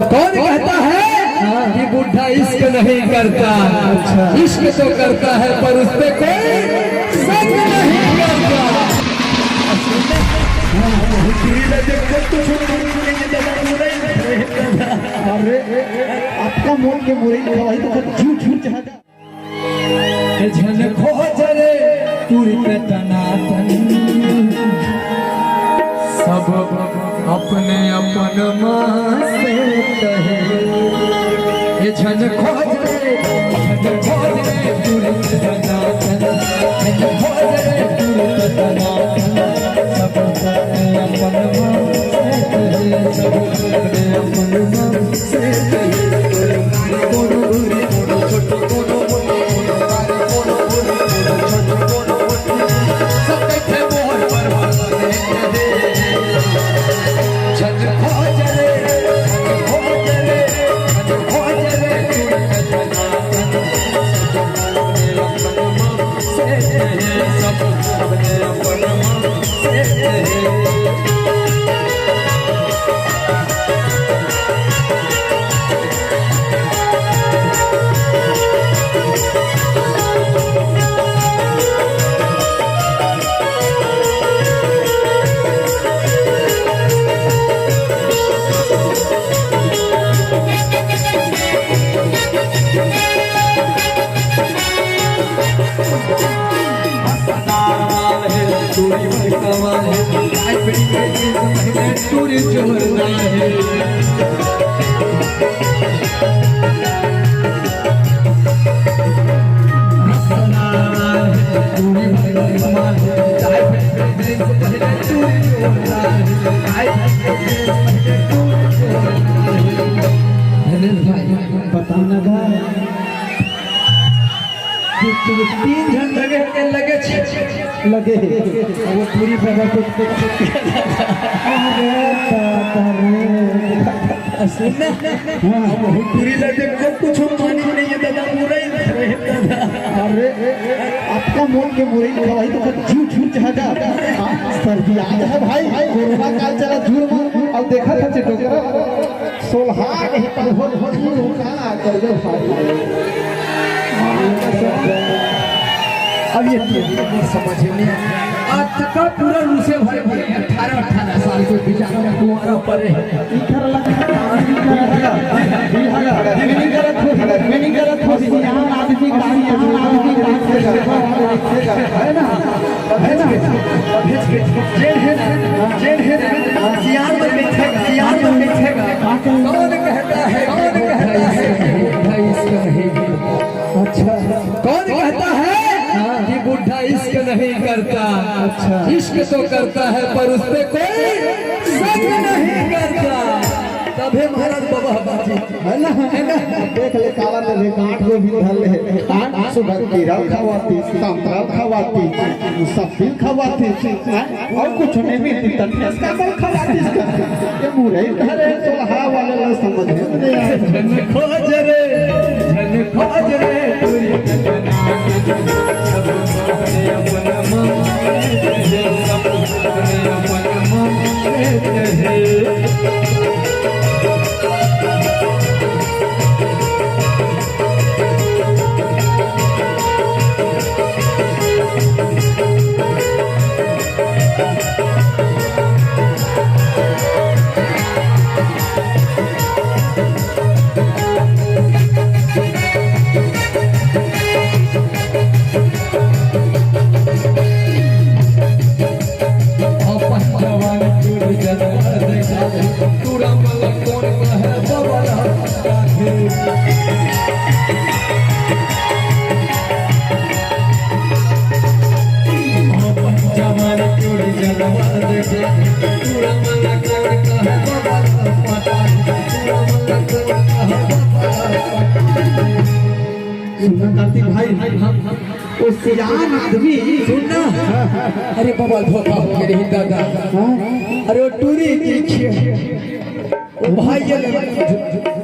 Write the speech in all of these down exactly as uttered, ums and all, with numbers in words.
कौन कहता है कि बुढ़ा इश्क नहीं करता? अच्छा। इश्क तो करता है, पर उस पे कोई शक नहीं करता। अरे, आपका मौत के मुरई खवाई तो झूठ झूठ जहाँ झन खोज रे तुरत तनातन, सब अपने अपन मन से कहे। ए झन खोज रे, झन खोज रे तुरत तनातन, झन खोज रे तुरत तनातन, सब अपने अपन मन से कहे, सब अपने अपन मन धनेश भाई, बताना भाई, कि तीन झन लगे, लगे छे। लगे हे। वो पूरी तरह से अरे बाप रे। सुन ना, हाँ। अब हुटुरी ला देख, कुछ पानी नहीं है दादा, मुरई नहीं है दादा। अरे, आपका मौत के मुरई खवाई तो झूठ झूठ जहाँ जा। हाँ, सर्दी आ जा भाई, कोरोना काल चला झूठ। अब देखा था चिटोकरा। सोलहा नहीं पर हो, हो, हो, हो, का कर दो भाई। अब ये तो समझ में नहीं आया। आज तक पूरा रूसे भरे भरे अठारह, अठारह साल के बेचारा कुंवारा पड़े। इधर लगा, इधर लगा, इधर लगा। मैं नहीं करत हो, मैं नहीं करत हो, सियान आदमी का, सियान आदमी का, है ना? जेन हे, जेन हे, सियान तो बैठेगा, सियान तो बैठेगा। कौन कहता है, कौन कहता है कि बुढ़ा इश्क नहीं करता? अच्छा। कौन कहता है कि बुढ़ा इश्क नहीं करता? अच्छा। इश्क तो करता है, पर उस पे कोई शक नहीं करता। तभे महाराज बाबा बाजी। है ना? है ना? देख ले, काला ने record को भी धर ले। हाँ, सुगंधी रल खवाती, संतरा खवाती, मुसब्बिल खवाती, हाँ? और कुछ नहीं मिलती, तनिया का बल खवाती इसका। ये मुरई धरे, सोलहा वाले लोग समझ में नहीं आए। झन खोज रे, झन खोज रे, सुना कार्तिक भाई, वो सियान आदमी। सुन ना। अरे बबल धोखा हो गए नहीं दादा। हाँ? अरे वो टूरी की खिया। वो भाई ये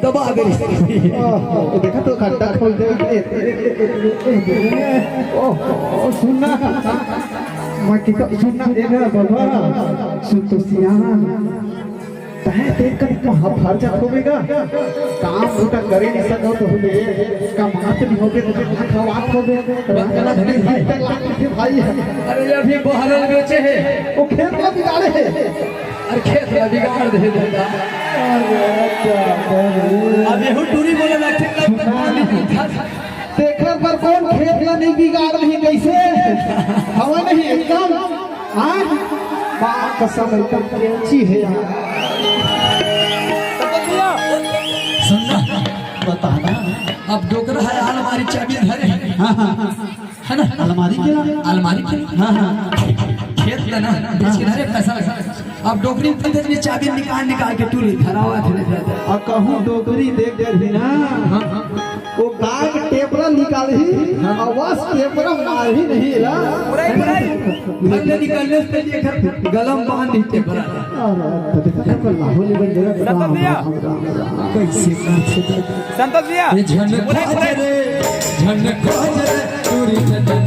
दबा दे। ओहो, देखा तो खड्डा खोल दे। ओहो, सुन ना। मैं कितना सुन ना, ए रे बाबा, सुन तो सियान। हैं, तें कभी कहाँ फर जात होबे गा? काम बूता करे नहीं सकत होबे, कमात नहीं होबे, तो कहाँ खवात होबे? बकरा नहीं है। भाई, अरे, अभी बहरल बेचे हे। वो खेत ला बिगाड़े हे। अरे, खेत ला बिगाड़ दे दादा। अरे, क्या करूँ? अब यहू टूरी बोले ला, खेत ला बिगाड़ दे। तेखर बर कोन खेत ला नहीं बिगाड़ नहीं, कैसे? हवा नहीं एकदम, हाँ? माँ कसम, एकदम कैंची है यार। सुन ना, बता ना। अब डोकरा है, अलमारी चाबी धरे है। हाँ, हाँ, हाँ। है ना? अलमारी के ला? अलमारी के ला? हाँ, हाँ। खेत ला ना, बेच के धरे, पैसा लगा। अब डोकरी उठल दे, चाबी निकाल निकाल के टूरी धरावा थे। और कहूँ डोकरी देख कर भी ना, हाँ, हाँ। वो गाय के टेपरा निकालही, हाँ। और बस टेपरा मारही नहीं ला। उड़ाई, उड़ाई। घर ले निकलने से पहले एकर गलम बांध दी टेपरा। अरे, तो देखा था, लाहौल में बन जाएगा। राम, राम, राम, राम। कैसे, कैसे? संतोष भैया। ये झन उड़ाई, उड़ाई। खोज रे, झन खोज रे, टूरी चंदना।